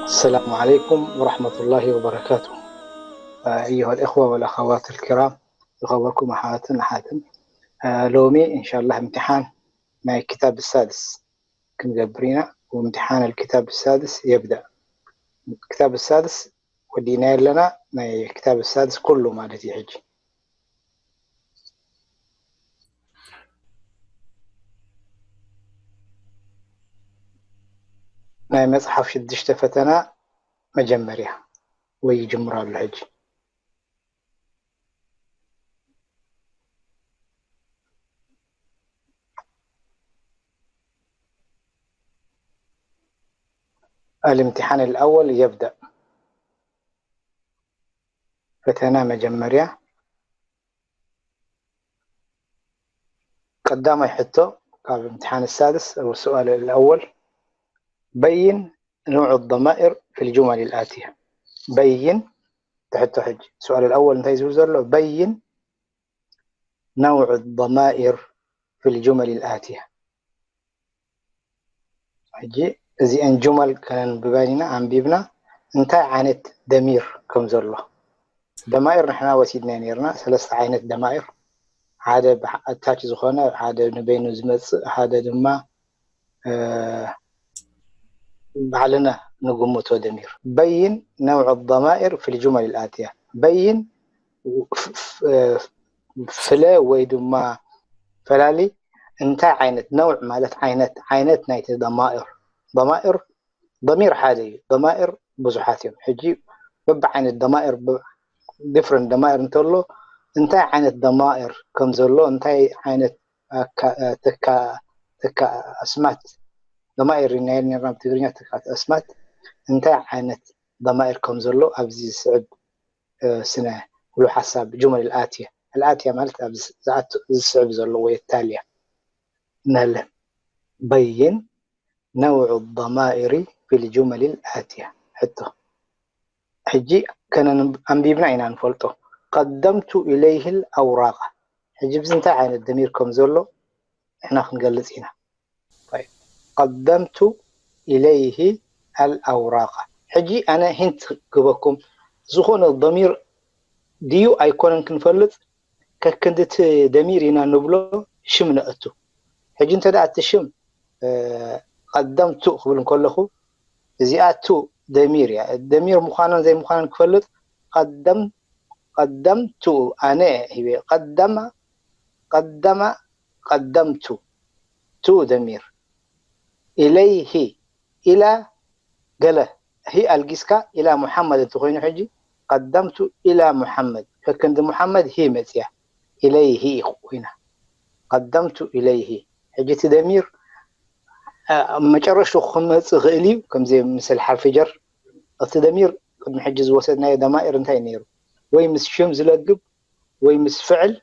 السلام عليكم ورحمة الله وبركاته. أيها الإخوة والأخوات الكرام، ዝኸበርኩም ኣሕዋትን ኣሓትን፣ ሎሚ إن شاء الله امتحان ናይ كتاب السادس ክንገብር ኢና። وامتحان الكتاب السادس يبدأ. كتاب السادس ወዲእናዮ ኣለና፣ ናይ كتاب السادس ኩሉ ማለት እዩ። ሕጂ ናይ መጽሓፍ ሽዱሽተ ፈተና መጀመርያ ወይ ይጅምር ኣሎ ሕጂ። الامتحان الأول يبدأ. ፈተና መጀመርያ ቀዳማይ ሕቶ ካብ امتحان السادس أو السؤال الأول، بين نوع الضمائر في الجمل الآتية. بين ትሕቶ ሕጂ سؤال الأول እንታይ ዝብል ዘሎ؟ بين نوع الضمائر في الجمل الآتية. ሕጂ እዚአን ጁመል ከነንብበን ኢና። ኣንቢብና እንታይ ዓይነት ደሚር ከም ዘሎ። ደማኢር ንሕና ወሲድና ነርና፣ ሰለስተ ዓይነት ደማኢር፣ ሓደ ኣታች ዝኾነ፣ ሓደ ንበይኑ ዝመጽእ፣ ሓደ ድማ ባዕልና ንግምቶ ደሚር። بين نوع الضمائر في الجمل الآتية. بين ፍለ ወይ ድማ ፈላሊ እንታይ ዓይነት፣ ነውዕ ማለት ዓይነት፣ ዓይነት ናይቲ ደማኢር። ደማኢር ደሚር ሓደ እዩ። ደማኢር ብዙሓት እዮም። ሕጂ በብዓይነት ደማኢር፣ different ደማኢር እንተሎ እንታይ ዓይነት ደማኢር ከም ዘሎ፣ እንታይ ዓይነት ተካ ኣስማት ደማኢር ኢልና ነርና ብትግርኛ፣ ተካ ኣስማት እንታይ ዓይነት ደማኢር ከም ዘሎ ኣብዚ ዝስዕብ ስነ ውሎ ሓሳብ ጁመል ኣልኣትያ፣ ኣልኣትያ ማለት ኣብዚ ዝስዕብ ዘሎ ወይ ታልያ ንህለን። በይን ነውዑ ደማኢሪ ፊል ጁመል ኣልኣትያ። ሕቶ ሕጂ ከነ ኣንቢብና ኢና ንፈልጦ። ቀደምቱ ኢለይህ ኣውራቃ። ሕጂ ብዚ እንታይ ዓይነት ደሚር ከም ዘሎ ንሕና ክንገልጽ ኢና። ቀደምቱ ኢለይህ ኣልኣውራቃ። ሕጂ ኣነ ሂንት ክበኩም፣ ዝኾነ ደሚር ድዩ ኣይኮነን ክንፈልጥ ከክንድቲ ደሚር ኢና ንብሎ ሽም ነእቱ። ሕጂ እንተ ደኣ እቲ ሽም ቀደምቱ ክብል እንከለኹ እዚኣ ቱ ደሚር እያ። ደሚር ምዃናን ዘይምዃናን ክፈልጥ ቀደም ቀደምቱ ኣነ ሂበ ቀደማ ቀደማ ቀደምቱ ቱ ደሚር ኢለይሂ ኢላ ገለ ሂ ኣልጊስካ ኢላ ሙሓመድ እንተኮይኑ ሕጂ ቀደምቱ ኢላ ሙሓመድ ከክንዲ ሙሓመድ ሂ መፅያ ኢለይሂ ኮይና ቀደምቱ ኢለይሂ። ሕጂ እቲ ደሚር መጨረሽቱ ክመፅእ ይኽእል እዩ። ከምዚ ምስል ሓርፊ ጀር እቲ ደሚር ቅድሚ ሕጂ ዝወሰድናዮ ደማኢር እንታይ ነይሩ? ወይ ምስ ሽም ዝለግብ ወይ ምስ ፍዕል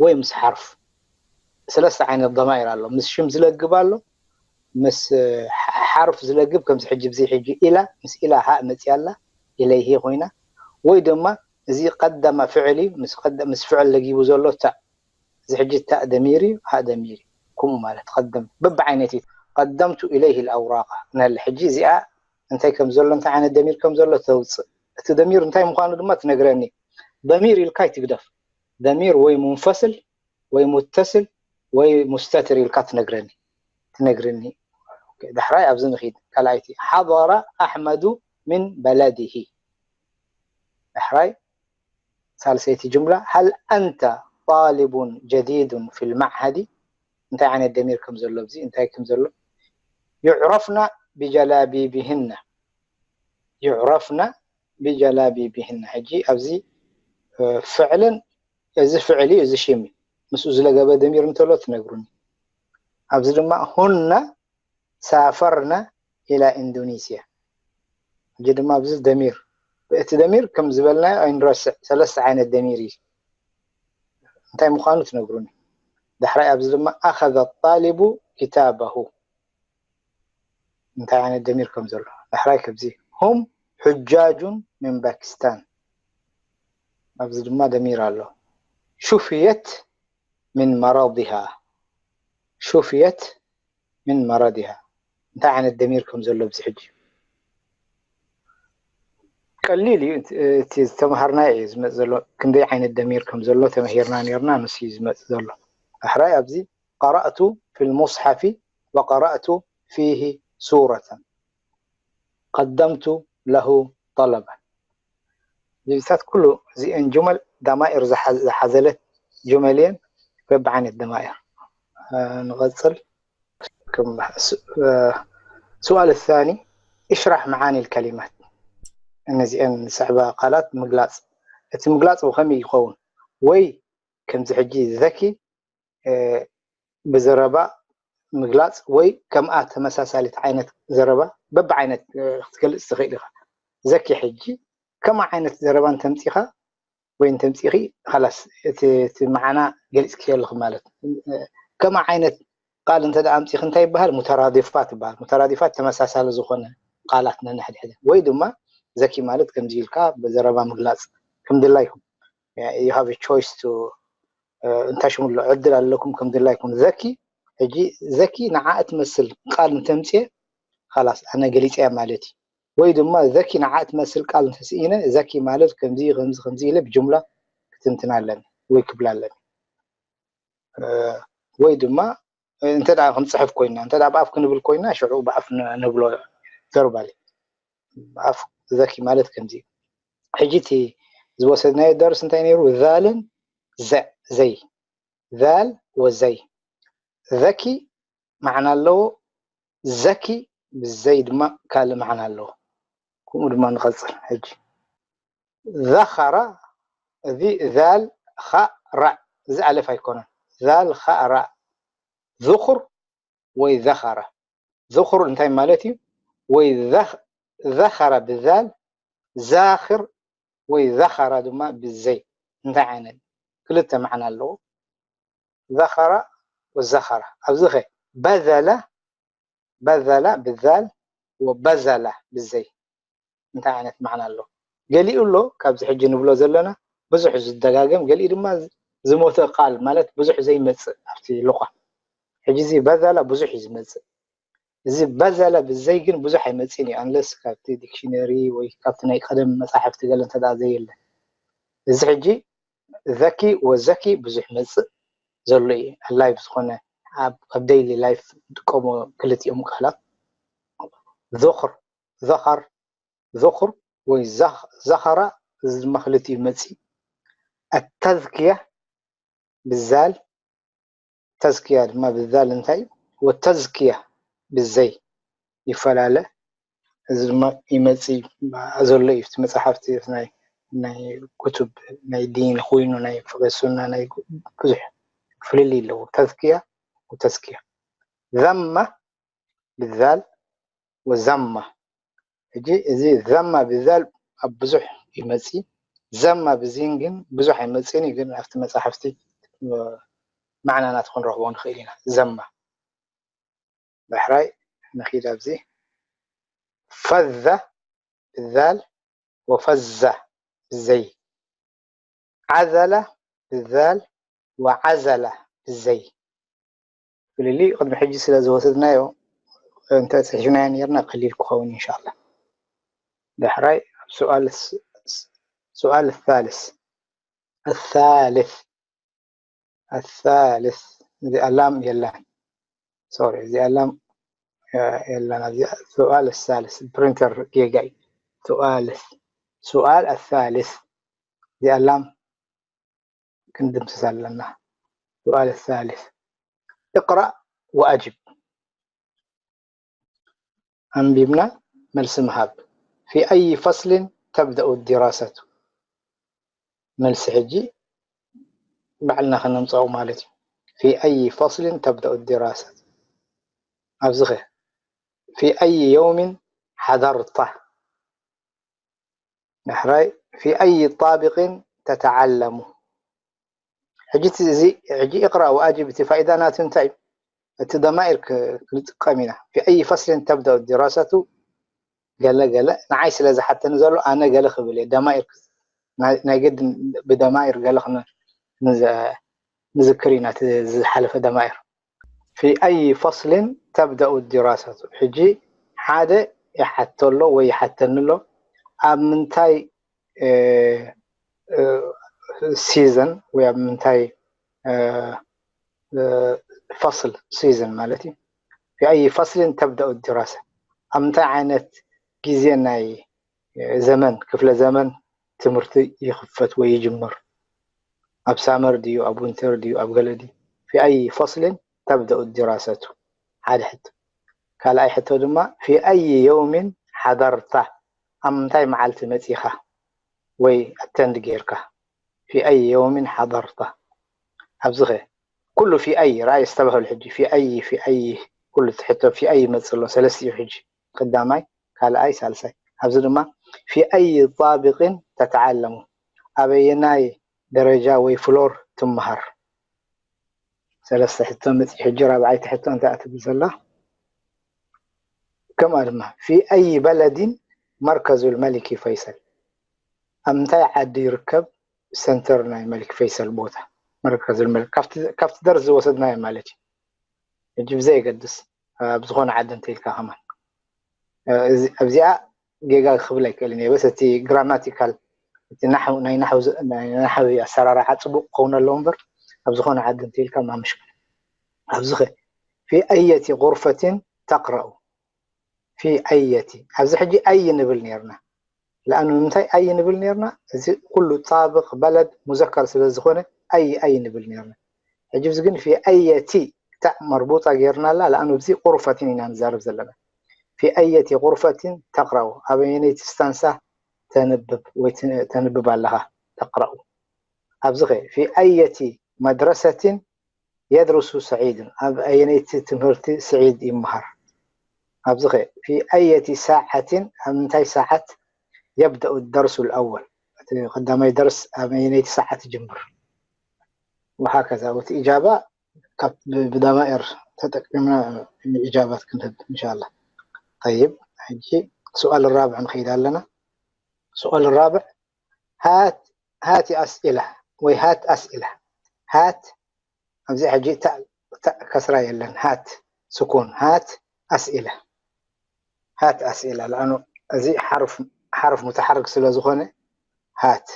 ወይ ምስ ሓርፍ። ሰለስተ ዓይነት ደማኢር ኣሎ። ምስ ሽም ዝለግብ ኣሎ፣ ምስ ሓርፍ ዝለግብ ከምዚ ሕጂ ብዚ ሕጂ ኢላ ምስ ኢላ ሃእ መፅያ ኣላ ኢለይሂ ኮይና፣ ወይ ድማ እዚ ቀደማ ፍዕል እዩ፣ ምስ ፍዕል ለጊቡ ዘሎ ታእ እዚ ሕጂ ታእ ደሚር እዩ፣ ሃእ ደሚር እዩ። ከምኡ ማለት ቀደም በብዓይነት እዩ። ቀደምቱ ኢለይህ ኣውራቃ ንህለ ሕጂ እዚኣ እንታይ ከም ዘሎ እንታይ ዓይነት ደሚር ከም ዘሎ ተውፅእ። እቲ ደሚር እንታይ ምዃኑ ድማ ትነግረኒ። ደሚር ኢልካ ይትግደፍ። ደሚር ወይ ሙንፈስል ወይ ሙተስል ወይ ሙስተትር ኢልካ ትነግረኒ ትነግርኒ። ዳሕራይ ኣብዚ ንኺድ ካልኣይቲ ሓضر ኣሕመዱ من بلده። ዳሕራይ ሳልሰይቲ ጅምላ هل أنت طالب جديد في المعهد؟ እንታይ ዓይነት ደሚር ከም ዘሎ ኣብዚ እንታይ ከም ዘሎ يعرفن بجلابيبهن يعرفن بجلابيبهن። ሕጂ ኣብዚ ፍዕልን እዚ ፍዕል እዩ፣ እዚ ሽም እዩ። ምስኡ ዝለገበ ደሚር እንተሎ ትነግሩኒ። ኣብዚ ድማ هن سافرن إلى إندونيسيا። ሕጂ ድማ ኣብዚ ደሚር እቲ ደሚር ከም ዝበልናዮ ኣይንረስዕ፣ ሰለስተ ዓይነት ደሚር እዩ። እንታይ ምዃኑ ትነግሩኒ። ዳሕራይ ኣብዚ ድማ أخذ الطالب كتابه እንታይ ዓይነት ደሚር ከም ዘሎ ዳሕራይ ከምዚ هم حجاج من باكستان ኣብዚ ድማ ደሚር ኣሎ شفيت من مرضها شفيت من مرضها እንታይ ዓይነት ደሚር ከም ዘሎ ኣብዚ ሕጂ ቀሊል እዩ። እቲ ዝተምሃርናዮ እዩ ዝመጽእ ዘሎ። ክንደይ ዓይነት ደሚር ከም ዘሎ ተመሂርና ነርና፣ ንሱ እዩ ዝመጽእ ዘሎ። ኣሕራይ ኣብዚ قرأت في المصحف وقرأت فيه سورة قدمت له طلبا። እዚታት ኩሉ እዚአን ጁመል ዳማኢር ዝሓዘለት ጁመል እየን። በብዓይነት ደማኢር ንቐጽል። سؤال الثاني اشرح معاني الكلمات። እነዚአን ዝስዕባ ቃላት ምግላጽ። እቲ ምግላጽ ብኸመይ ይኸውን? ወይ ከምዚ ሕጂ ዘኪ ብዘረባ ምግላጽ ወይ ከምኣ ተመሳሳሊት ዓይነት ዘረባ በብዓይነት ክትገልጽ ትኽእል ኢኻ። ዘኪ ሕጂ ከምኣ ዓይነት ዘረባ እንተምጺኻ ወይ እንተምጺኺ ኻላስ እቲ መዓና ገሊጽክዮ ኣለኹ ማለት። ከምኣ ዓይነት ቃል እንተ ኣምጺኺ እንታይ ይበሃል? ሙተራዲፋት ይበሃል። ሙተራዲፋት ተመሳሳሊ ዝኾነ ቃላት ነንሕድሕደን። ወይ ድማ ዘኪ ማለት ከምዚ ኢልካ ብዘረባ ምግላጽ ከም ድላይኩም you have choice to እንታይ ሽሙ ኣሎ ዕድል ኣለኩም ከም ድላይኩም። ዘኪ ሕጂ ዘኪ ንዓ እትመስል ቃል እንተምፅየ ኻላስ ኣነ ገሊፀያ ማለት እዩ። ወይ ድማ ዘኪ ንዓ እትመስል ቃል እንተስኢነ ዘኪ ማለት ከምዚ ከምዚ ከምዚ ኢለ ብጅምላ ክትንትና ኣለኒ ወይ ክብላ ኣለኒ። ወይ ድማ እንተ ደኣ ክንፅሕፍ ኮይና እንተ ደኣ ብኣፍ ክንብል ኮይና ሽዑ ብኣፍ ንብሎ verbally ብኣፍ ዘኪ ማለት ከምዚ እዩ። ሕጂ እቲ ዝወሰድናዮ ደርስ እንታይ ነይሩ? ዛልን ዘ ዘይ ዛል ወዘይ ዘኪ መዓና ኣለዎ። ዘኪ ብዘይ ድማ ካልእ መዓና ኣለዎ። ከምኡ ድማ ንቐጽል። ሕጂ ዘኸረ እዚ ዛል ኸ ረ እዚ ኣለፍ ኣይኮነን። ዛል ኸ ረ ذخر ወይ ዘኸረ። ذخر እንታይ ማለት እዩ? ወይ ዘኸረ ብዛል ዛኽር ወይ ዘኸረ ድማ ብዘይ እንታይ ዓይነት ክልተ መዓና ኣለዎ? ዘኸረ ወዘኸረ ኣብዚ ኸ በዘለ በዘለ ብዛል ወበዘለ ብዘይ እንታይ ዓይነት መዓና ኣለዎ? ገሊኡ ኣሎ ካብዚ ሕጂ ንብሎ ዘለና ብዙሕ ዝደጋገም፣ ገሊኡ ድማ ዝሞተ ቃል ማለት ብዙሕ ዘይመፅእ ኣብቲ ሉቓ። ሕጂ እዚ በዘለ ብዙሕ እዩ ዝመፅእ። እዚ በዘለ ብዘይ ግን ብዙሕ ኣይመፅእን እዩ፣ unless ካብቲ ዲክሽነሪ ወይ ካብቲ ናይ ቀደም መፃሕፍቲ ገለ እንተ ደኣ ዘየለ። እዚ ሕጂ ዘኪ ወዘኪ ብዙሕ መፅእ ዘሎ እዩ፣ ኣላይፍ ዝኾነ ኣብ daily life ንጥቀሞ ክልቲኦም ቃላት። ذخر ذخر ذخر ወይ ዘኸረ እዚ ድማ ክልቲኡ መፅእ። ኣተዝክያ ብዛል ተዝክያ ድማ ብዛል እንታይ ወተዝክያ ብዘይ ይፈላለ። እዚ ድማ ይመፅእ ዘሎ እዩ። እቲ መፅሓፍቲ ናይ ናይ ኩቱብ ናይ ዲን ኮይኑ ናይ ፍቅህ ሱና ናይ ብዙሕ ፍልልይ ኣለዎ። ተዝክያ ወተዝክያ ዘማ ብዛል ወዘማ። ሕጂ እዚ ዘማ ብዛል ኣብ ብዙሕ ይመፅእ፣ ዘማ ብዚን ግን ብዙሕ ኣይመፅእን እዩ። ግን ኣብቲ መፅሓፍቲ መዕና ናቱ ክንረኽቦ ንኽእል ኢና። ዘማ ዳሕራይ ንኺድ ኣብዚ ፈዘ ብዛል ወፈዘ ብዘይ ዓዘለ ብዛል ወዓዘለ ብዘይ ፍልልይ ቅድሚ ሕጂ ስለ ዝወሰድናዮ እንተ ፅሒፍናዮ ነርና ቀሊል ክኸውን እንሻላ። ዳሕራይ ሱኣል ሱኣል الثالث الثالث الثالث እዚኣ ላም የላን። ሶሪ እዚኣ ላም የላን። ኣብዚ ሱኣል الثالث ፕሪንተር ጌጋ እዩ። ሱኣል ሱኣል الثالث እዚኣ ላም ክንድምስስ ኣለና። ሱኣል الثالث اقرأ وأجب ኣንቢብና መልሲ ምሃብ። في أي فصل تبدأ الدراسة መልሲ ሕጂ ባዕልና ከነምፀኦ ማለት እዩ። في أي فصل تبدأ الدراسة ኣብዚ ኸ في أي يوم حضرت ዳሕራይ في أي طابق تتعلم ሕጂ እዚ ሕጂ اقرأ وأجب እቲ ፋኢዳ ናቱ እንታይ እዩ? እቲ ደማኢር ክንጥቀም ኢና። في أي فصل تبدأ الدراسة ገለ ገለ ንዓይ ስለ ዝሓተኒ ዘሎ ኣነ ገለ ክብል እየ። ደማኢር ናይ ግድን ብደማኢር ገለ ንዝክር ኢና እቲ ዝሓለፈ ደማኢር። في أي فصل تبدأ الدراسة ሕጂ ሓደ ይሓቶ ኣሎ ወይ ይሓተኒ ኣሎ ኣብ ምንታይ season ወይ ኣብ ምንታይ ፈስል፣ season ማለት እዩ፣ في أي فصل تبدأ الدراسة، ኣብ ምንታይ ዓይነት ግዜ ናይ ዘመን፣ ክፍለ ዘመን ትምህርቲ ይኽፈት ወይ ይጅምር? ኣብ ሳመር ድዩ፣ ኣብ ዊንተር ድዩ፣ ኣብ ገለ ድዩ? في أي فصل تبدأ الدراسة ሓደ ሕቶ። ካልኣይ ሕቶ ድማ في أي يوم حضرت፣ ኣብ ምንታይ መዓልቲ መፂኻ ወይ ኣተንድ ጌርካ? في أي يوم حضرت። ኣብዚኸ ኩሉ في أي ራእይ ዝተባህሉ ሕጂ في أي في أي ኩሉ ትሕቶ في أي ይመፅእ ኣሎ። ሰለስቲኡ ሕጂ ቀዳማይ፣ ካልኣይ፣ ሳልሳይ። ኣብዚ ድማ في أي طابق تتعلم፣ ኣበየናይ ደረጃ ወይ ፍሎር ትመሃር? ሰለስተ ሕቶ መፂ። ሕጂ ራብዓይቲ ሕቶ እንታይ ትብል ዘላ? ከምኣ ድማ في أي بلد مركز الملك فيصل، ኣብ ምንታይ ዓዲ ይርከብ ሰንተር ናይ መሊክ ፈይሰል ቦታ? መርከዝ መሊክ ካብቲ ደርስ ዝወሰድናዮ ማለት እዩ። ሕጂ ብዘየገድስ ኣብ ዝኾነ ዓዲ እንተኢልካ ከማን ኣብዚኣ ጌጋ ክብል ኣይክእልን እየ። በስ እቲ ግራማቲካል፣ እቲ ናይ ናሕዊ ኣሰራርሓ ፅቡቅ ክኸውን ኣለዎ እምበር ኣብ ዝኾነ ዓዲ እንተኢልካ ማምሽክል። ኣብዚኸ في أية غرفة تقرأ في أية، ኣብዚ ሕጂ أي ንብል ነርና። ለኣኑ ንምንታይ أي ንብል ነርና? እዚ ኩሉ ጣብቕ በለድ ሙዘከር ስለ ዝኾነ أي أي ንብል ነርና። ሕጂ እዚ ግን في أية ታእ መርቡጣ ጌርና ኣላ። ለኣኑ እዚ غرفة ኢና ንዛረብ ዘለና። في أية غرفة تقرأ፣ ኣበየነይቲ ስታንሳ ተንብብ ወይ ተንብብ ኣለኻ? تقرأ። ኣብዚኸ في أية مدرسة يدرس سعيد، ኣብ ኣየነይቲ ትምህርቲ ስዒድ ይመሃር? ኣብዚኸ في أية ساعة، ኣብ ምንታይ ሰዓት يبدأ الدرس الأول؟ እቲ ቀዳማይ ደርስ ኣብ ኣየነይቲ ሰዓት ይጅምር? وهكذا። እቲ إجابة ካብ ብዳማኤር ተጠቂምና إجابة ክንህብ إن شاء الله። طيب، ሕጂ سؤال الرابع ንኸይድ ኣለና። سؤال الرابع، هات هات أسئلة ወይ هات أسئلة، هات ኣብዚ ሕጂ ታእ ከስራ የለን። هات سكون، هات أسئلة، هات أسئلة። ለኣኑ እዚ ሓርፍ ሙተሓርክ ስለ ዝኾነ هات،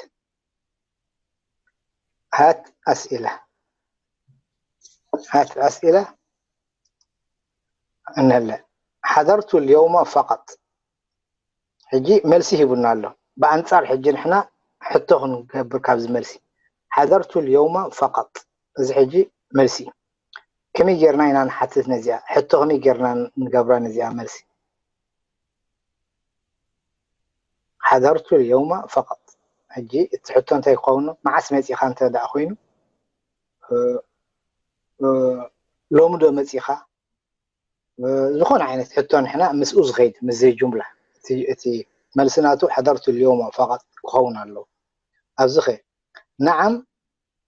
هات أسئلة، هات أسئلة እንህለ። حضرت اليوم فقط። ሕጂ መልሲ ሂቡና ኣሎ። ብኣንጻር ሕጂ ንሕና ሕቶ ክንገብር ካብዚ መልሲ، حضرت اليوم فقط። እዚ ሕጂ መልሲ እዩ። ከመይ ጌርና ኢና ንሓትት ነዚኣ ሕቶ? ከመይ ጌርና ንገብራ ነዚኣ መልሲ? حضرت اليوم فقط። ሕጂ እቲ ሕቶ እንታይ ክኸውን? መዓስ መፂኻ እንተ ደኣ ኮይኑ፣ ሎሚ ዶ መፂኻ? ዝኾነ ዓይነት ሕቶ ንሕና ምስኡ ዝኸይድ፣ ምስ ጁምላ፣ እቲ መልሲ ናቱ حضرت اليوم فقط ክኸውን ኣለዎ። ኣብዚኸ نعم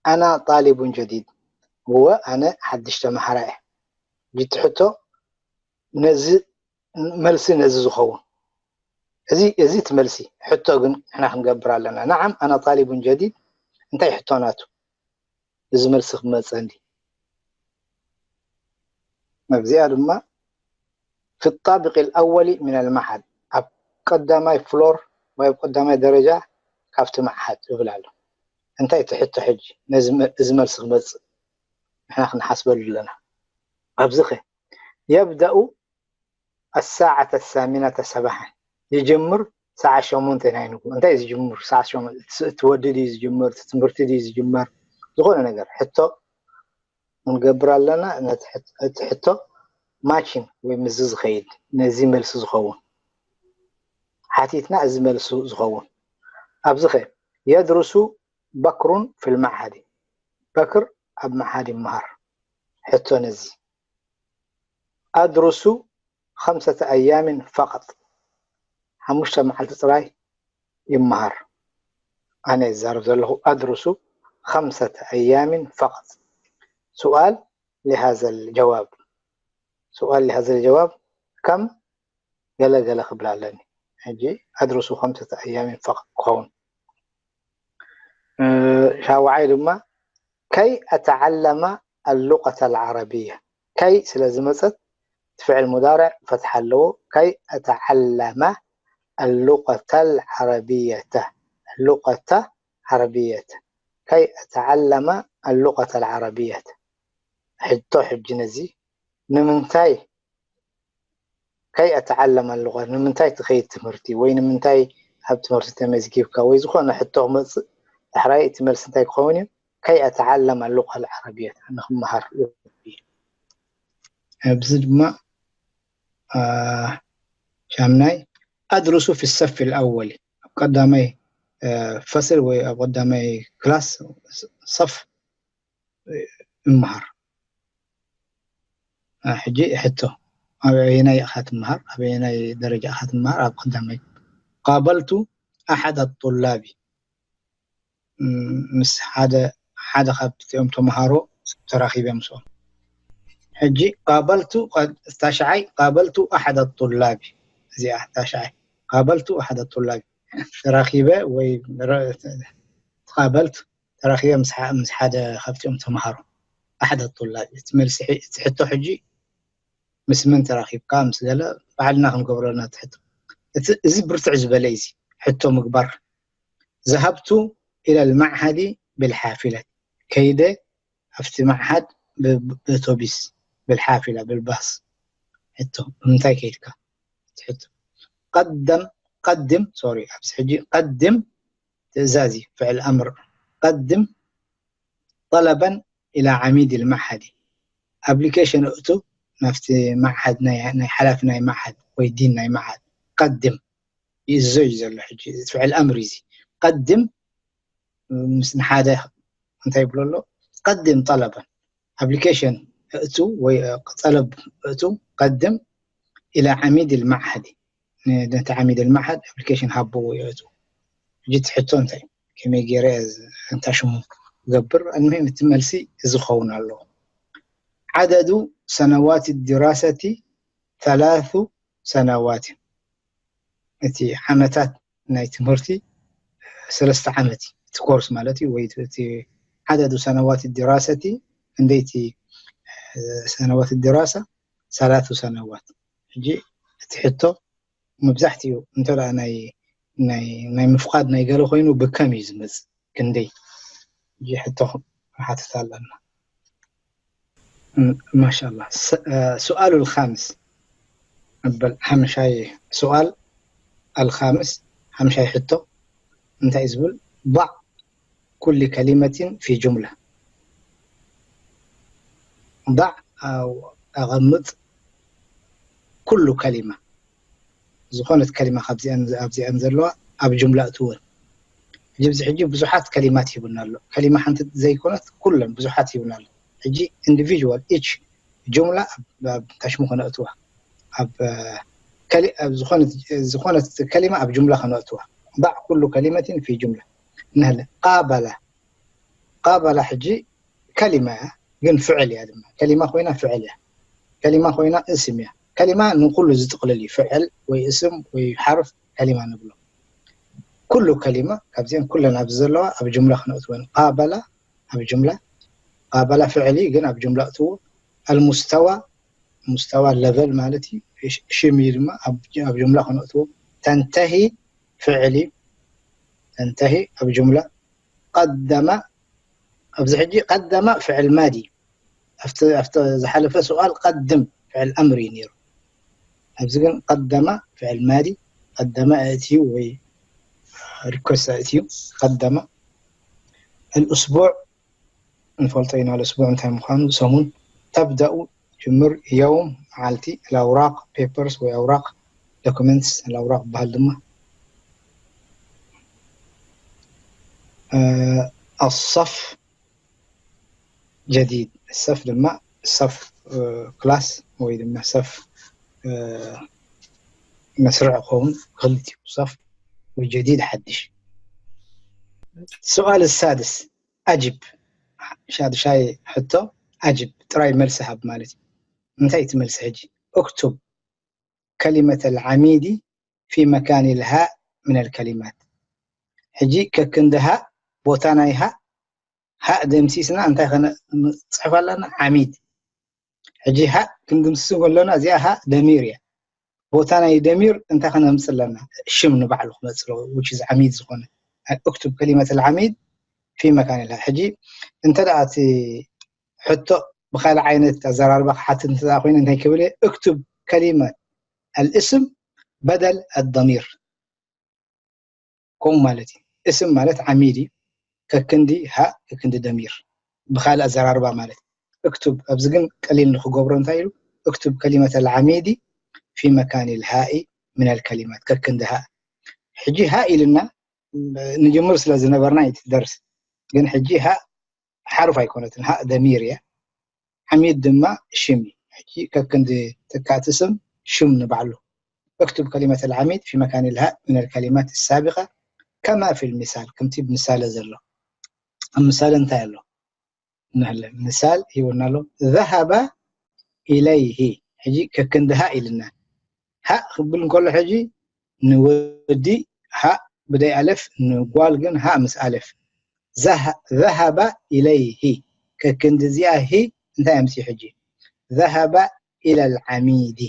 أنا طالب جديد، እወ ኣነ ሓድሽ ተምሃራይ እየ። እቲ ሕቶ ነዚ መልሲ ነዚ ዝኸውን፣ እዚ እቲ መልሲ። ሕቶ ግን ንሕና ክንገብር ኣለና። نعم أنا طالب جديد እንታይ ሕቶ ናቱ? እዚ መልሲ ክመፀኒ። ኣብዚኣ ድማ في الطابق الأول من المعهد، ኣብ ቀዳማይ ፍሎር ወይ ኣብ ቀዳማይ ደረጃ ካብቲ መዓሃድ እብል ኣሎ። እንታይ ትሕቶ ሕጂ? ነዚ መ-፣ እዚ መልሲ ክመጽእ ንሕና ክንሓስበሉ ኣለና። ኣብዚኸ يبدأ الساعة الثامنة صباحا፣ ይጅምር ሰዓት ሸሞንተ ናይ ንግሆ። እንታይ እዩ ዝጅምር ሰዓት ሸሞንተ? እቲ ወዲ ድዩ ዝጅምር? እቲ ትምህርቲ ድዩ ዝጅመር? ዝኾነ ነገር ሕቶ ክንገብር ኣለና። ነቲ ሕት-፣ እቲ ሕቶ ማችን ወይ ምስዚ ዝኸይድ፣ ነዚ መልሲ ዝኸውን ሓቲትና፣ እዚ መልሱ ዝኸውን። ኣብዚኸ يدرس بكر في المعهد، በክር ኣብ መዓሃድ ይመሃር። ሕቶ ነዚ أدرس خمسة أيام فقط، ሓሙሽተ መዓልቲ ጥራይ ይመሃር። ኣነ ዝዛረብ ዘለኹ أدرس خمسة أيام فقط. سؤال لهذا الجواب، سؤال لهذا الجواب ከም ገለ ገለ ክብል ኣለኒ። ሕጂ أدرس خمسة أيام فقط ክኸውን። እ፣ ሻውዓይ ድማ كي أتعلم اللغة العربية። كي ስለ ዝመጸት እቲ ፍዕል ሙዳርዕ ፈትሓ ኣለዎ። كي أتعلم اللغة العربية اللغة العربية كي أتعلم اللغة العربية ሕቶ ሕጂ ነዚ ንምንታይ كي أتعلم اللغة ንምንታይ ትኸይድ ትምህርቲ ወይ ንምንታይ ኣብ ትምህርቲ ተመዝጊብካ ወይ ዝኾነ ሕቶ ክመፅእ ዳሕራይ እቲ መልሲ እንታይ ክኸውን እዩ كي أتعلم اللغة العربية ንክመሃር ኣብዚ ድማ ሻምናይ أدرس في الصف الأول ኣብ ቀዳማይ ፈስል ወይ ኣብ ቀዳማይ ክላስ صف እመሃር ሕጂ ሕቶ ኣበየናይ ኢኻ ትመሃር ኣበየናይ ደረጃ ኢኻ ትመሃር ኣብ ቀዳማይ قابلت أحد الطلاب ምስ ሓደ ሓደ ካብቲኦም ተምሃሮ ተራኺበ ምስኦም ሕጂ قابلت ታሽዓይ قابلت أحد الطلاب እዚኣ ታሽዓይ قابلت أحد الطلاب ተራኺበ ወይ قابلت ተራኺበ ምስ ሓደ ካብቲኦም ተምሃሮ ኣሕደ ጡላብ እቲ መልሲ እቲ ሕቶ ሕጂ ምስ መን ተራኺብካ ምስ ገለ ባዕልና ክንገብረና ትሕቶ እዚ ብርትዕ ዝበለ እዚ ሕቶ ምግባር ذهبت إلى المعهد بالحافلة ከይደ ኣብቲ ማዕሃድ ብኣውቶቢስ ብልሓፊላ ብልባስ ሕቶ ብምንታይ ከይድካ ሕቶ ቀደም ቀድም ሶሪ ኣብዚ ሕጂ ቀድም ትእዛዝ እዩ ፍዕል ኣምር ቀድም ጠለበን ኢላ ዓሚድ ልማሓዲ ኣፕሊኬሽን እእቱ ናብቲ ማዓድ ናይ ሓላፊ ናይ ማዓድ ወይ ዲን ናይ ማዓድ ቀድም ይእዞ እዩ ዘሎ ሕጂ ፍዕል ኣምር እዚ ቀድም ምስ ንሓደ እንታይ ይብሎ ኣሎ ቀድም ጠለበን ኣፕሊኬሽን እእቱ ወይ ጠለብ እእቱ ቀድም ኢላ ዓሚድ ልማዓዲ ነቲ ዓሚድ ልማዓድ ኣፕሊኬሽን ሃቦ ወይ እእቱ ሕጂ ትሕቶ እንታይ ከመይ ገይረ እንታ ሽሙ ገብር ኣልሙሂም እቲ መልሲ እዚ ክኸውን ኣለዎ ዓደዱ ሰነዋት ድራሰቲ ثلاث ሰነዋት እቲ ዓመታት ናይ ትምህርቲ ሰለስተ ዓመት እቲ ኮርስ ማለት እዩ ወይ እቲ ዓደዱ ሰነዋት ድራሰቲ እንደይቲ ሰነዋት ድራሳ ሰላቱ ሰነዋት ሕጂ እቲ ሕቶ መብዛሕትኡ እንተ ናይ ናይ ናይ ምፍቃድ ናይ ገለ ኮይኑ ብከም እዩ ዝመጽእ ክንደይ ሕቶ ንሓትት ኣለና ማሻላ سؤال الخامس أبل حمشاي سؤال الخامس حمشاي حتو أنت إزبل ضع كل كلمة في جملة ضع أو أغمض ኩሉ ከሊማ ዝኾነት ከሊማ ካብዚኣን ኣብዚኣን ዘለዋ ኣብ ጅምላ እትወን ሕጂ ኣብዚ ሕጂ ብዙሓት ከሊማት ሂቡና ኣሎ ከሊማ ሓንቲ ዘይኮነት ኩለን ብዙሓት ሂቡና ኣሎ ሕጂ individual each ጅምላ ኣብ ታሽሙ ከነእትዋ ኣብ ዝኾነት ከሊማ ኣብ ጅምላ ከነእትዋ ضع ኩሉ ከሊመትን ፊ ጅምላ ንህለ ቃበላ ቃበላ ሕጂ ከሊማ እያ ግን ፍዕል እያ ድማ ከሊማ ኮይና ፍዕል እያ ከሊማ ኮይና እስም እያ ከሊማ ንኩሉ ዝጥቅልል እዩ ፍዕል ወይ እስም ወይ ሓርፍ ከሊማ ንብሎ ኩሉ ከሊማ ካብዚአን ኩለን ኣብዚ ዘለዋ ኣብ ጅምላ ክነእትወን ቃበላ ኣብ ጅምላ ቃበላ ፍዕል እዩ ግን ኣብ ጅምላ እትዎ المستوى مستوى ليفل ማለት እዩ ሽም እዩ ድማ ኣብ ጅምላ ክነእትዎ ተንተሂ ፍዕል እዩ ተንተሂ ኣብ ጅምላ قدم ኣብዚ ሕጂ قدم ፍዕል ማዲ ኣብቲ ዝሓለፈ سؤال قدم ፍዕል ኣምር እዩ ነይሩ ኣብዚ ግን قدم ፍዕል ማዲ قدم ኣእትዩ ወይ request ኣእትዩ قدم الأسبوع ንፈልጦ ኢና الأسبوع እንታይ ምዃኑ ሰሙን تبدأ ጅምር يوم መዓልቲ الأوراق papers ወይ أوراق documents الأوراق በሃል ድማ الصف جديد الصف ድማ صف class ወይ ድማ صف መስርዕ ክኸውን ክኽእል እዩ صف ወይ جديد ሓድሽ السؤال السادس أجب ሻድሻይ ሕቶ أجب ጥራይ መልሲ ሃብ ማለት እዩ እንታይ እቲ መልሲ ሕጂ اكتب كلمة العميد في مكان الهاء من الكلمات ሕጂ ከክንዲ ሃእ ቦታ ናይ ሃእ ሃእ ደምሲስና እንታይ ከነፅሕፍ ኣለና ዓሚድ ሕጂ ሃእ ክንድምስስ ከለና እዚኣ ሃእ ደሚር እያ ቦታ ናይ ደሚር እንታይ ከነምፅእ ኣለና? ሽም ንባዕሉ ክመፅእ ኣለዎ፣ which is ዓሚድ ዝኾነ። እክቱብ ከሊመት ኣልዓሚድ ፊ መካን ኢልሃ። ሕጂ እንተ ደኣ እቲ ሕቶ ብኻልእ ዓይነት ኣዘራርባ ክሓትት እንተ ደኣ ኮይኑ እንታይ ክብል እየ? እክቱብ ከሊመት ኣልእስም በደል ኣደሚር። ከምኡ ማለት እዩ። እስም ማለት ዓሚድ እዩ። ከክንዲ ሃእ፣ ከክንዲ ደሚር። ብኻልእ ኣዘራርባ ማለት እዩ። እክቱብ፣ ኣብዚ ግን ቀሊል ንክገብሮ እንታይ ኢሉ? እክቱብ ከሊመት ኣልዓሚዲ ፊ መካን ልሃኢ ምን ኣልከሊማት። ከክንዲ ሃእ። ሕጂ ሃእ ኢልና ንጅምር ስለ ዝነበርና እዩ እቲ ደርስ። ግን ሕጂ ሃእ ሓሩፍ ኣይኮነትን፣ ሃእ ደሚር እያ። ዓሚድ ድማ ሽም እዩ። ሕጂ ከክንዲ ተካእቲ ስም ሽም ንባዕሉ። እክቱብ ከሊመት ኣልዓሚድ ፊ መካን ልሃእ ምን ኣልከሊማት ሳቢቃ ከማ ፊል ሚሳል፣ ከምቲ ብምሳሌ ዘሎ። ኣብ ምሳሌ እንታይ ኣሎ? ንህለ ምሳል ሂቡና ኣሎ። ዘሃባ ኢለይሂ። ሕጂ ከክንዲ ሃእ ኢልና። ሃእ ክብል እንከሎ ሕጂ ንወዲ ሃእ ብደይ ኣለፍ፣ ንጓል ግን ሃእ ምስ ኣለፍ። ዘሃ-፣ ዘሃባ ኢለይሂ። ከክንዲ እዚኣ ሂ እንታይ ኣምፅኡ ሕጂ? ዘሃባ ኢለል ዓሚዲ።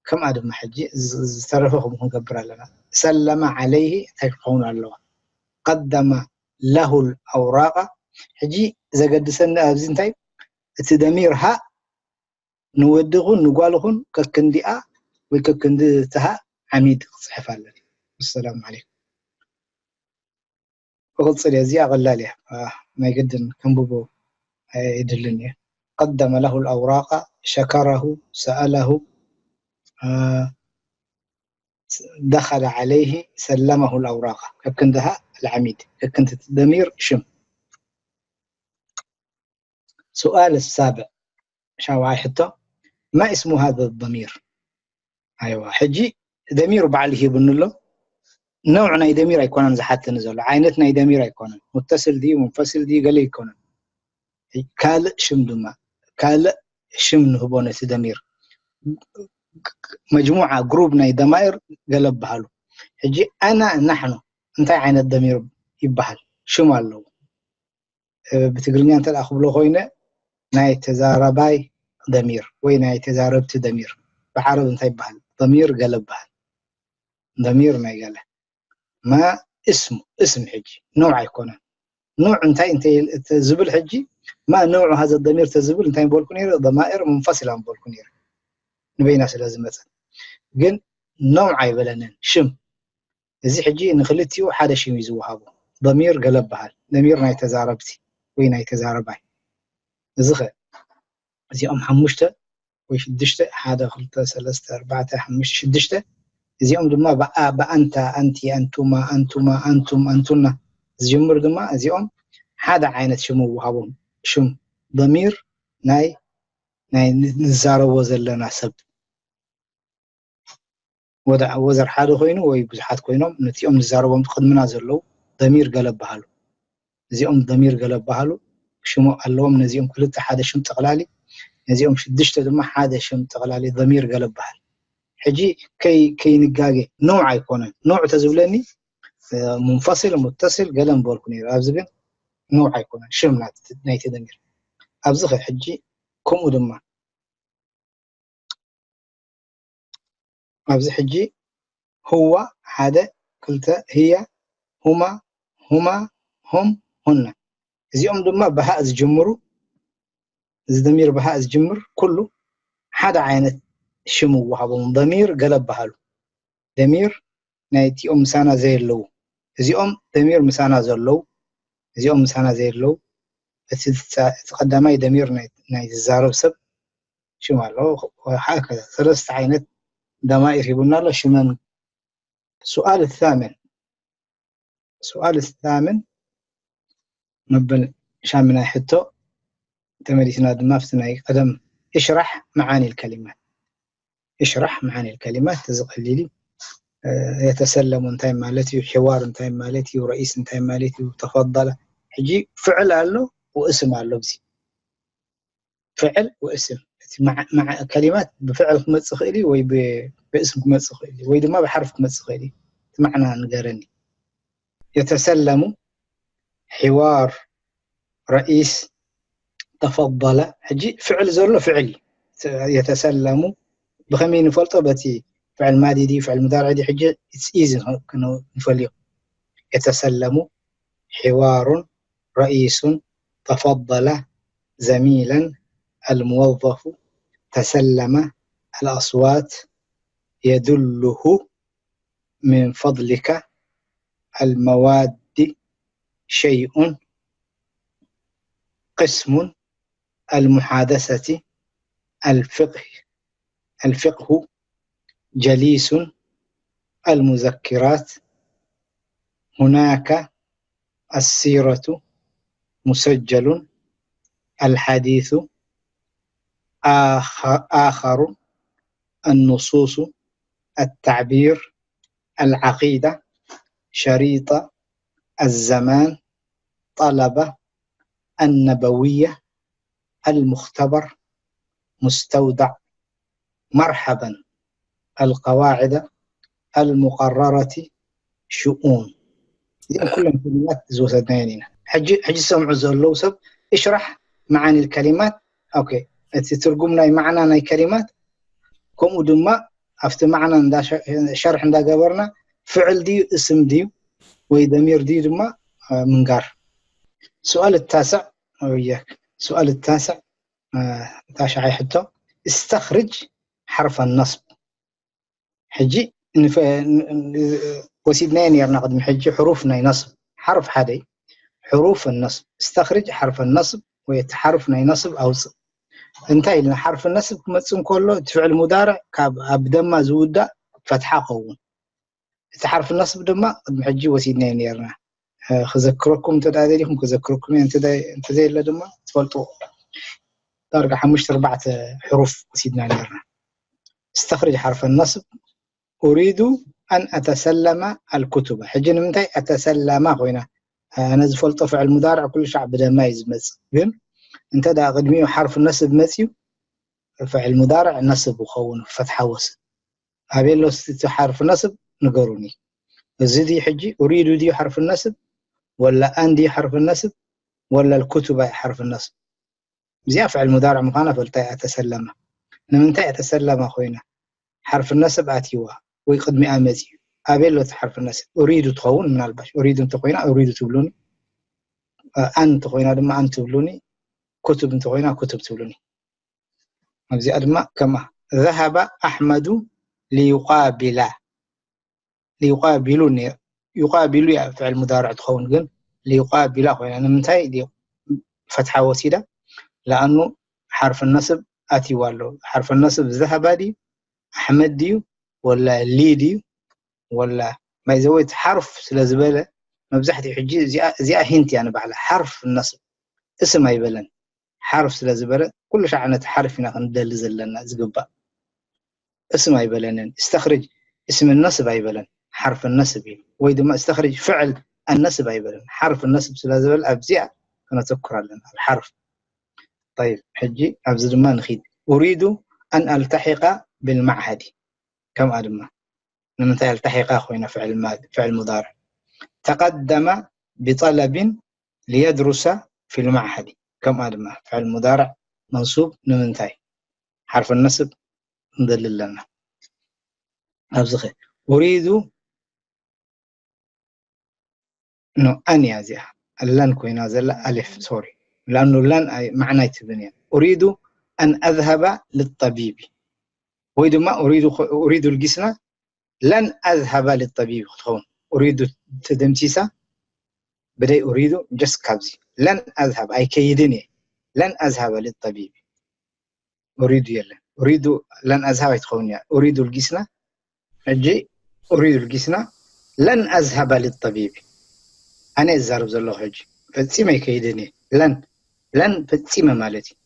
ከምኣ ድማ ሕጂ ዝ-፣ ዝተረፈ ከምኡ ክንገብር ኣለና። ሰለመ ዓለይሂ እንታይ ክኸውን ኣለዋ? ቀደመ ለሁል ኣውራቃ። ሕጂ ዘገድሰኒ ኣብዚ እንታይ? እቲ ደሚር ሃእ ንወዲ ኹን ንጓል ኹን ከክንዲኣ ወይ ከክንዲ እቲ ሃእ ዓሚድ ክፅሕፍ ኣለኒ። ወሰላሙ ዓለይኩም። ክቕፅል እየ፣ እዚኣ ቀላል እያ። አ፣ ናይ ግድን ከንብቦ ኣይድልን እየ። ቀደመ ለሁ ልኣውራቃ፣ ሸከረሁ፣ ሰኣለሁ፣ አ፣ ደኸለ ዓለይሂ፣ ሰለመሁ ልኣውራቃ። ከክንዲ ሃእ ኣልዓሚድ፣ ከክንዲ ደሚር ሽም። ሱኣል ሳብዕ፣ ሻውዓይ ሕቶ፣ ማ እስሙ ሃዘ ደሚር? ኣይዋ፣ ሕጂ ደሚር በዓል ሂቡኒ ኣሎ። ነውዕ ናይ ደሚር ኣይኮነን ዝሓተኒ ዘሎ፣ ዓይነት ናይ ደሚር ኣይኮነን። ሙተስል ድዩ፣ ሙንፈስል ድዩ፣ ገለ ኣይኮነን። ካልእ ሽም ድማ፣ ካልእ ሽም ንህቦ ነቲ ደሚር። መጅሙዓ፣ ግሩፕ ናይ ደማይር ገለ በሃሉ። ሕጂ ኣና፣ ናሕኑ፣ እንታይ ዓይነት ደሚር ይበሃል? ሽም ኣለዎ። እ፣ ብትግርኛ እንተ ደኣ ክብሎ ኮይነ፣ ናይ ተዛራባይ ደሚር ወይ ናይ ተዛረብቲ ደሚር። ብዓረብ እንታይ ይበሃል? ደሚር ገለ ይበሃል። ደሚር ናይ ገለ። ማ እስሙ፣ እስም ሕጂ ነውዕ ኣይኮነን። ነውዕ እንታይ እንተ ዝብል ሕጂ፣ ማ ነውዕ ሃዘ ደሚር ተዝብል እንታይ ምበልኩ ነይረ? ደማኢር ሙንፈሲላ ምበልኩ ነይረ። ንበይና ስለ ዝመጸት። ግን ነውዕ ኣይበለንን። ሽም። እዚ ሕጂ ንክልቲኡ ሓደ ሽም እዩ ዝወሃቦ። ደሚር ገለ በሃል። ደሚር ናይ ተዛረብቲ ወይ ናይ ተዛረባይ። እዚ ኸ? እዚኦም ሓሙሽተ ወይ ሽዱሽተ፣ ሓደ፣ ክልተ፣ ሰለስተ፣ ኣርባዕተ፣ ሓሙሽተ፣ ሽዱሽተ። እዚኦም ድማ ብኣ-፣ ብኣንታ፣ ኣንቲ፣ ኣንቱማ፣ ኣንቱማ፣ ኣንቱም፣ ኣንቱና ዝጅምር ድማ እዚኦም ሓደ ዓይነት ሽም ይወሃቦም። ሽም ደሚር ናይ፣ ናይ ንዛረቦ ዘለና ሰብ። ወደ-፣ ወዘር ሓደ ኮይኑ ወይ ብዙሓት ኮይኖም ነቲኦም ንዛረቦም ቅድምና ዘለዉ ደሚር ገለ በሃሉ። እዚኦም ደሚር ገለ በሃሉ ሽሙ ኣለዎም። ነዚኦም ክልተ ሓደ ሽም ጠቕላሊ፣ ነዚኦም ሽዱሽተ ድማ ሓደ ሽም ጠቕላሊ ደሚር ገለ በሃል። ሕጂ ከይ-፣ ከይንጋገ ነውዕ ኣይኮነን። ነውዕ ተዝብለኒ፣ እ፣ ሙንፈሲል፣ ሙተሲል ገለ ምበልኩ ነይሩ። ኣብዚ ግን ነውዕ ኣይኮነን። ሽም ናት-፣ ናይቲ ደሚር። ኣብዚ ኸ ሕጂ ከምኡ ድማ ኣብዚ ሕጂ ሁዋ ሓደ፣ ክልተ፣ ህያ፣ ሁማ፣ ሁማ፣ ሁም፣ ሁና። እዚኦም ድማ ብሃእ ዝጅምሩ፣ እዚ ደሚር ብሃእ ዝጅምር ኩሉ ሓደ ዓይነት ሽም ይወሃቦም። ደሚር ገለ በሃሉ። ደሚር ናይቲኦም ምሳና ዘየለዉ። እዚኦም ደሚር ምሳና ዘለዉ፣ እዚኦም ምሳና ዘየለዉ። እቲ ዝፃ-፣ እቲ ቀዳማይ ደሚር ናይ፣ ናይ ዝዛረብ ሰብ ሽም ኣለዎ። ሃከዛ ሰለስተ ዓይነት ደማኢር ሂቡና ኣሎ። ሽመን። ሱኣል ታምን፣ ሱኣል ታምን መበል ሻምናይ ሕቶ ተመሊስና ድማ ኣብቲ ናይ ቀደም እሽራሕ መዓኒ ልከሊማት። እሽራሕ መዓኒ ልከሊማት፣ እዚ ቀሊል እዩ። እ፣ የተሰለሙ እንታይ ማለት እዩ? ሕዋር እንታይ ማለት እዩ? ረኢስ እንታይ ማለት እዩ? ተፈደለ። ሕጂ ፍዕል ኣሎ ወእስም ኣሎ። ኣብዚ ፍዕል ወእስም፣ እቲ መዓ-፣ መዓ-፣ ከሊማት ብፍዕል ክመጽእ ይኽእል እዩ ወይ ብ-፣ ብእስም ክመጽእ ይኽእል እዩ ወይ ድማ ብሓርፍ ክመጽእ ይኽእል እዩ። እቲ ማዕና ንገረኒ። የተሰለሙ፣ ሕዋር፣ ረኢስ፣ ተፈደለ። ሕጂ ፍዕል ዘሎ ፍዕል እዩ። የተሰለሙ፣ ብኸመይ ንፈልጦ? በቲ ፍዕል ማዲ ድዩ ፍዕል ሙዳርዕ ድዩ? ሕጂ it's easy ንፈልዮ። የተሰለሙ حوار رئيس تفضل زميلا الموظف تسلم الأصوات يدله من فضلك المواد شيء قسم المحادثة الفقه الفقه جليس المذكرات هناك السيرة مسجل الحديث آخر النصوص التعبير العقيدة شريطة الزمان طلبة النبوية المختبر مستودع مرحبا القواعد المقررة شؤون እዚኦም ኩሎም ከሊማት ዝወሰድናየን ኢና ሕጂ ሕጂ ዝሰምዑ ዘለዉ ሰብ اشرح معاني الكلمات ኦኬ እቲ ትርጉም ናይ ማዕና ናይ ከሊማት ከምኡ ድማ ኣብቲ ማዕና ሸርሕ እንዳገበርና ፍዕል ድዩ እስም ድዩ ወይ ደሚር ድዩ ድማ ምንጋር سؤال التاسع وياك سؤال التاسع ታሽዓይ ሕቶ استخرج حرف النصب ሕጂ ወሲድናዮ ነርና ቅድሚ ሕጂ ሕሩፍ ናይ ነስብ ሓርፍ ሓደ ሕሩፍ ነስብ استخرج حرف النصب ወይ እቲ ሓርፍ ናይ ነስብ ኣውፅእ እንታይ ኢልና ሓርፍ ነስብ ክመፅእ እንከሎ እቲ ፍዕል ሙዳርዕ ካብ ኣብ ደማ ዝውዳእ ፈትሓ ከውን እቲ ሓርፍ ነስብ ድማ ቅድሚ ሕጂ ወሲድናዮ ነርና ክዘክረኩም እንተ ደሊኹም ክዘክረኩም እየ እንተዘየለ ድማ ትፈልጡ ዳርጋ ሓሙሽተ ኣርባዕተ ሕሩፍ ወሲድና ነርና استخرج حرف النصب أريد أن أتسلم الكتب ሕጂ ንምንታይ أتسلم ኮይና ኣነ ዝፈልጦ ፍዕል ሙዳርዕ ኩሉ ሻዕ ብደማ እዩ ዝመፅእ ግን እንተ ደኣ ቅድሚኡ ሓርፍ ነስብ መፅዩ ፍዕል ሙዳርዕ ነስብ ይኸውን ፈትሓ ወስድ ኣበይ ኣሎ እቲ ሓርፍ ነስብ ንገሩኒ እዚ ድዩ ሕጂ أريد ድዩ ሓርፍ ነስብ ወላ أن ድዩ ሓርፍ ነስብ ወላ الكتب እዩ ሓርፍ ነስብ እዚኣ ፍዕል ሙዳርዕ ምዃና ፈልጣ እያ ተሰለመ ንምንታይ እያ ተሰለመ ኮይና ሓርፍ ነስብ ኣትይዋ ወይ ቅድሚኣ መፅዩ ኣበይ ኣሎ እቲ ሓርፍ ነስብ أريد ትኸውን ምናልባሽ أريد እንተኮይና أريد ትብሉኒ أن እንተኮይና ድማ أن ትብሉኒ كتب እንተኮይና كتب ትብሉኒ ኣብዚኣ ድማ ከምኣ ذهب أحمد ليقابل ليقابل يقابل እያ ፍዕል ሙዳርዕ ትኸውን ግን ليقابل ኮይና ንምንታይ ፈትሓ ወሲዳ لأنه حرف النصب ኣትይዋ ኣሎ حرف النصب ذهب ድዩ ኣሕመድ ድዩ ወላ ሊ ድዩ ወላ ማይዘወይት ሓርፍ ስለ ዝበለ መብዛሕትኡ ሕጂ እዚኣ ሂንት እያ ንባዕላ ሓርፍ ነስብ እስም ኣይበለን ሓርፍ ስለ ዝበለ ኩሉ ሻዕ ነቲ ሓርፍ ኢና ክንደሊ ዘለና ዝግባእ እስም ኣይበለንን استخرج اسم النصب ኣይበለን ሓርፍ ነስብ እዩ ወይ ድማ استخرج فعل النصب ኣይበለን ሓርፍ ነስብ ስለ ዝበለ ኣብዚኣ ከነተኩር ኣለና ሓርፍ طيب ሕጂ ኣብዚ ድማ ንኺድ أريد أن ألتحق بالمعهد ከምኣ ድማ ንምንታይ التحق ኮይና ፍዕል ሙዳርዕ تقدم بطلب ليدرس في المعهد ከምኣ ድማ ፍዕል ሙዳርዕ መንሱብ ንምንታይ ሓርፍ ነስብ ንደሊ ኣለና ኣብዚ ኸ أريد ኖ أن እያ እዚኣ ለን ኮይና ዘላ ኣሌፍ ሶሪ لأنه ለን ማዕና ኣይትብን እያ أريد أن أذهب للطبيب ወይ ድማ أريد الጊስና ለን أذهب للطبيب ክትኸውን أريد ተደምሲሳ ብደይ أريد just ካብዚ ለን أذهب ኣይከይድን እየ ለን أذهب للطبيب أريد የለን أريد ለን أذهب ኣይትኸውን እያ أريد الጊስና ሕጂ أريد الጊስና ለን أذهب للطبيب ኣነ ዝዛረብ ዘለኹ ሕጂ ፈጺመ ኣይከይድን እየ ለን ለን ፈጺመ ማለት እዩ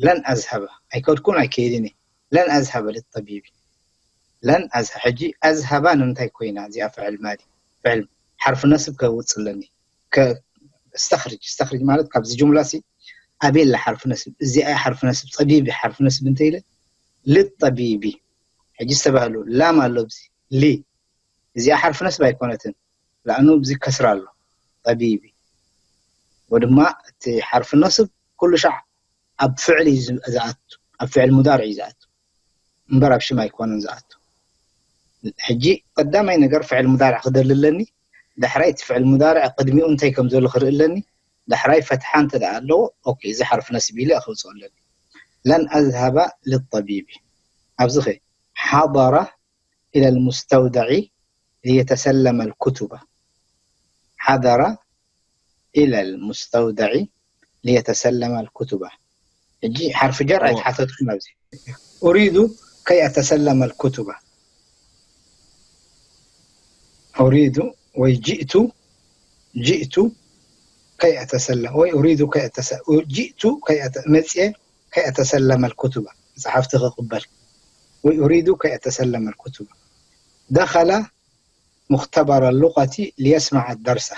ለን أذهب ኣይከድኩን ኣይከይድን እየ ለን أذهب للطبيب ለን أذهب ሕጂ أذهب ንምንታይ ኮይና እዚኣ ፍዕል ማዲ ፍዕል ሓርፍ ነስብ ከውፅእ ኣለኒ استخرج استخرج ማለት ካብዚ ጁምላ ሲ ኣበይ ኣላ ሓርፍ ነስብ እዚኣ ሓርፍ ነስብ ጠቢቢ ሓርፍ ነስብ እንተ ኢለ للطبيب ሕጂ ዝተባህሉ ላም ኣሎ ኣብዚ ሊ እዚኣ ሓርፍ ነስብ ኣይኮነትን لأنه ኣብዚ ከስራ ኣሎ ጠቢቢ ወድማ እቲ ሓርፍ ነስብ ኩሉ ሻዕ ኣብ ፍዕል እዩ ዝኣቱ ኣብ ፍዕል ሙዳርዕ እዩ ዝኣቱ እምበር ኣብ ሽም ኣይኮነን ዝኣቱ። ሕጂ ቀዳማይ ነገር ፍዕል ሙዳርዕ ክደሊ ኣለኒ። ዳሕራይ እቲ ፍዕል ሙዳርዕ ቅድሚኡ እንታይ ከም ዘሎ ክርኢ ኣለኒ። ዳሕራይ ፈትሓ እንተ ደኣ ኣለዎ፣ ኦኬ፣ እዚ ሓርፍ ነስብ ኢለ ክውፅኦ ኣለኒ። ለን ኣዝሃባ ልጠቢቢ። ኣብዚ ኸ ሓضረ ኢለ ልሙስተውደዒ ሊየተሰለመ ልኩቱባ። ሓضረ ኢለ ልሙስተውደዒ ሊየተሰለመ ልኩቱባ። ሕጂ ሓርፊ ጀር ኣይተሓተትኩን ኣብዚ። ኡሪዱ ከይ ኣተሰለመ ልኩቱባ። ኡሪዱ ወይ ጅእቱ ጅእቱ ከይ ኣተሰለመ ወይ ኡሪዱ ከይ ኣተሰ ኡ- ጅእቱ ከይ ኣተ መጽኤ ከይ ኣተሰለመ ልኩቱባ፣ መጽሓፍቲ ክቕበል ወይ ኡሪዱ ከይ ኣተሰለመ ልኩቱባ። ደኸለ ሙኽተበረ ሉቀቲ ሊየስማዕ ደርሰ።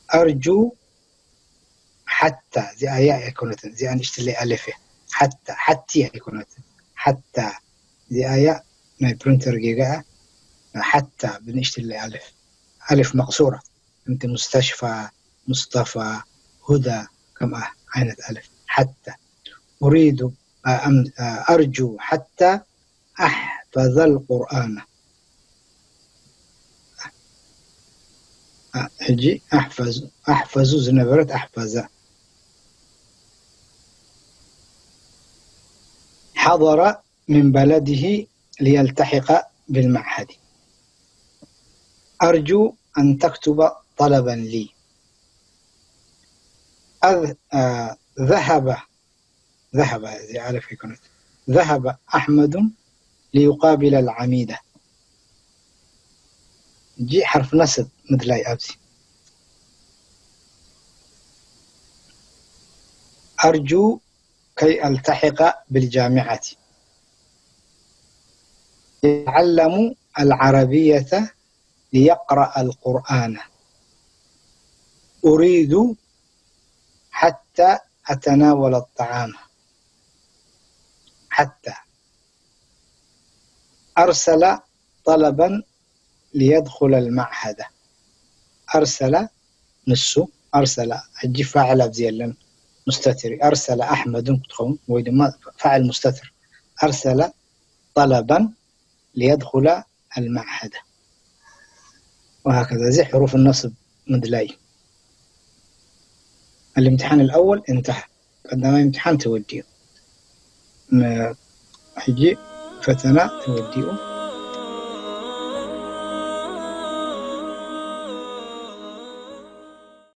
ኣርጁ ሓታ እዚኣ ያ ኣይኮነትን፣ እዚኣ ንእሽትለይ ኣለፍ እያ። ሓታ ሓቲ ኣይኮነትን፣ ሓታ እዚኣ ያ ናይ ፕሪንተር ጌጋ እያ። ሓታ ብንእሽትለይ ኣለፍ ኣለፍ መቕሱራ ከምቲ ሙስተሽፋ፣ ሙስጠፋ፣ ሁዳ ከምኣ ዓይነት ኣለፍ ሓታ ኡሪዱ ኣም- ኣርጁ ሓታ ኣሕፈዘ ልቁርኣና። ሕጂ ኣሕፈዙ ኣሕፈዙ ዝነበረት ኣሕፈዘ። ሓضረ ምን በለድሂ ሊየልተሒቀ ብልመዕሀዲ። ኣርጁ ኣን ተክቱበ ጠለበን ሊ። ኣዝ- አ፣ ዘሀበ ዘሀበ እዚ ኣለፍ ኣይኮነት። ዘሀበ ኣሕመዱን ሊዩቃቢለ ልዓሚደ። እጂ ሓርፍ ነስብ ምድላይ ኣብዚ። ኣርጁ ከይ ኣልተሒቀ ብልጃሚዓቲ። የተዓለሙ ኣልዓረብየተ ሊየቅረአ ኣልቁርኣነ። ኡሪዱ ሓታ ኣተናወለ ኣጠዓመ። ሓታ ኣርሰለ ጠለበን ሊየድኹለ ልመዕሀደ። ኣርሰለ ንሱ፣ ኣርሰለ ሕጂ ፋዕል ኣብዚ የለን፣ ሙስተትር እዩ። ኣርሰለ ኣሕመዱን ክትኸውን ወይ ድማ ፋዕል ሙስተትር። ኣርሰለ ጠለበን ሊየድኹለ ኣልመዕሀደ። ወሃከዛ። እዚ ሕሩፍ ነስብ ምድላይ እዩ። الامتحان الأول انتهى። ቀዳማይ እምትሓን ተወዲኡ። ም- ሕጂ ፈተና ተወዲኡ።